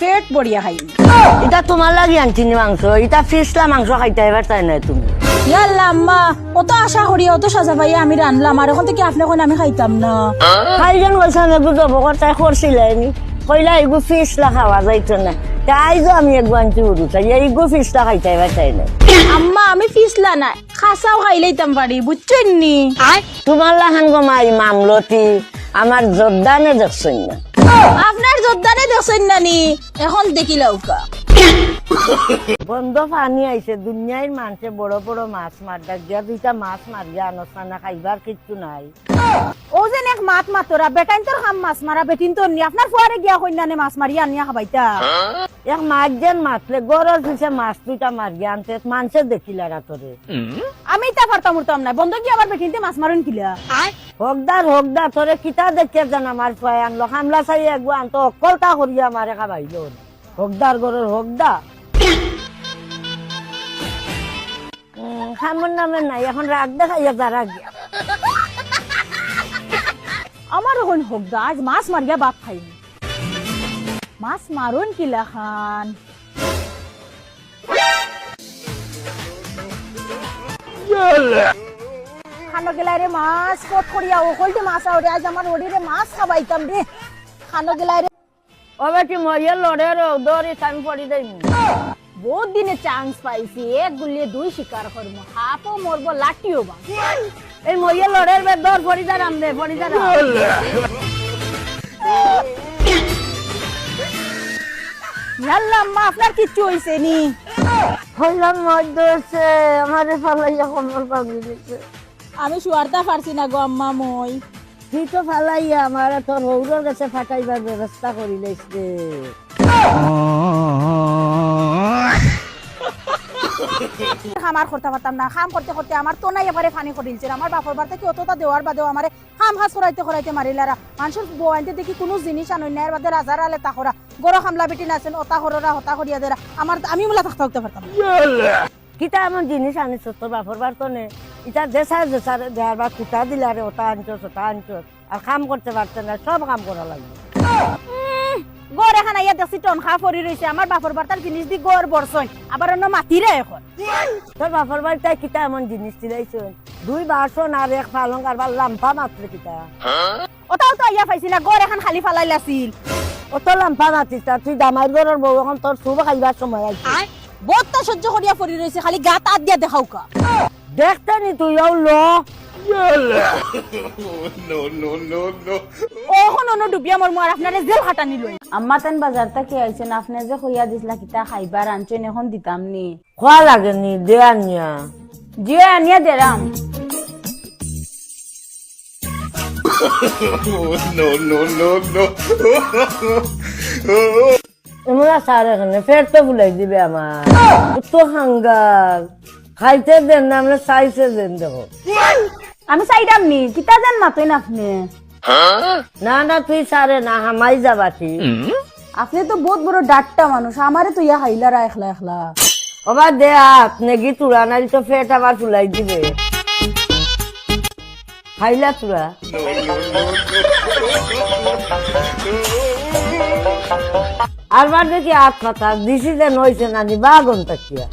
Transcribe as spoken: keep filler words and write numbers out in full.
পেট ভরিয়া খাইমু। ইটা তুমার লাগি আনছি নি মাংস, ইটা ফিসলা মাংস খাইতায় পারতায় নায় তুমি। ইয়াল্লা আম্মা, অত আশা করিয়া, অত সাজা পাইয়া আমি রানলাম, আর অখন থাকি আপনে কইন আমি খাইতাম না। খাইজন কইছইন এগু জব করতায় করছিলায় নি, কইলা এগু ফিসলা খাওয়া যাইতো না। তে আইজও আমি এগু আনছি হুরুতায়, ইগু ফিসলা খাইতায় পারতায় নায়। আম্মা, আমি ফিসলা নায়, খাসাও খাইলাইতাম পারি, বুঝছইন নি? তুমার লাখান গো মাই মামলতি, আমার জর্দানে দেখছইন না। আপনার জর্দানে দেখছইন না নি? অখন দেখিলাউক্কা। বন্দ পানি আইছে, দুনিয়ার মানষে বড় বড় মাছ মাররা, গিয়া দুইটা মাছ মারিয়া আনছ না, খাইবার কিচ্ছু নাই। অউ যেন এক মাত মাতরা, বেটাইন্তর কাম মাছ মারা, বেটিন্তর নি, আপনার ফুয়ারে গিয়া কইন না নে মাছ মারিয়া আনিয়া খাবাইতা। এক মাছ যেন মাতলে, ঘরর পিছে মাছ দুইটা মারিয়া আনতে, মানষে দেখিলারা তোরে। আমি ইতা পারতাম উরতাম নায়, বন্দ গিয়া আবার বেটিন্তে মাছ মারইন কিলা? হকদার, হকদার, তোরে কিতা দেখিয়া যেন আমার ফুয়ায় আনলো, কামলা চাইয়া এগু আনতো, অক্কলতা করিয়া আমারে খাবাইলো। হকদার ঘরর হকদা। উম, খামর নামে নাই, অখন রাগ দেখাইয়া যারা গিয়া। আমার অখন হকদা, আইজ মাছ মারিয়া ভাত খাইমু। মাছ মারইন কিলাখান? খানো গেলায় রে মাছ, কট করিয়া অকলটি মাছ আওরে, আইজ আমার ওড়িরে মাছ খাবাইতাম রে। খানো গেলায় রে। ও বেটি, মইয়ে লড়ের, ও দৌড়ি আমি পড়ি যাইমু। বউত দিনে chance পাইছি, এক গুলিয়ে দুই শিকার করমু, হাফও মরবো, লাঠিও ভাঙবো। এই মইয়ে লড়ের বে, দৌড় পড়ি যারাম দে, পড়ি যারাম। ইয়াল্লা আম্মা, আপনার কিচ্ছু অইছে নি? কইলাম মইত ধরছে, আমারে ফালাইয়া কমর ভাঙি দিছে। আমি শুয়ারতা পারছি না গো আম্মা, মই। তুই তো ফালাইয়া আমারে তোর হউরর গেছে ফাটাইবার ব্যবস্থা করিলাইস রে। কাম আর করতা পারতাম না, কাম করতে করতে আমার তনাই এবারে ফানি করিলছে। আমার বাপর বাড়ি থাকি অততা দেওয়ার বাদেও আমারে কাম কাজ করাইতে করাইতে মারিলারা। মানষর বউ আনতে দেখি কুনু জিনিস আনইন না, এর বাদে রাজার আলে তা করা। ঘরো কামলা বেটি নাছেন, অতা কররা, হতা করিয়া দেরা। আমার, আমি মুলা থাকতা উঠতে পারতাম না। কিতা এমন জিনিস আনিছস তোর বাপর বাড়ি তনে? ইতা দেশার দেশার দেয়ার বা কুটা দিলারে, অতা আনছস, অতা আনছস, আর কাম করতে পারতে না, সব কাম করা লাগবো। উম, ঘর এখান আইয়া দেখছি টনখা পড়ি রইছে, আমার বাপর বাড়ির জিনিস দি ঘর বরছইন, আবার অন্য মাতিরা এখন। তোর বাপর বাড়িত কিতা এমন জিনিস দিলাইছইন? দুই বাসন আর এক পালং আর বা লাম্পা মাত্র কিতা? অতাও তো আইয়া পাইছি না, ঘর এখান খালি ফালাইলাছিল। অত লাম্পা মাতিস না, তুই জামাইর ঘরর বউ, এখন তোর চুপ খাইবার সময় আইছে। বউত তো সহ্য করিয়া পড়ি রইছে, খালি গাত আত দিয়া দেখাউক্কা। দেখতে নি তুই, অউ ল। No, no, no, no। অখন অনো ডুবিয়া মরমু আর আপনারে জেল খাটানি লই। আম্মা তান বাজার থাকি আইছইন, আপনে যে কইয়া দিছলা কিতা খাইবার আনছইন, এখন দিতাম নি। খোয়া লাগে নি, দে আনিয়া। জি, আনিয়া দেরাম। No, no, no, no। এমন আচার এখানে, পেট তো ফুলাই দিবে আমার। তো হাঙ্গার, খাইতে দেন না, আমরা চাইতে দেন, দেখো। আমি চাইরাম নি, কিতা যেন মাতইন আপনে। না, না, তুই সারে না, হামাই যাবা কি? আপনে তো বউত বড় ডাট্টা মানুষ, আমারে তো ইয়া খাইলারা একলা একলা। ওবা দে আত, নেগি তুরা, নাইলে তো পেট আবার ফুলাই দিবে। খাইলা তুরা। আর বার দেখি আত পাতা, দিছি যে নইছে নানি, বাগন তাকিয়া।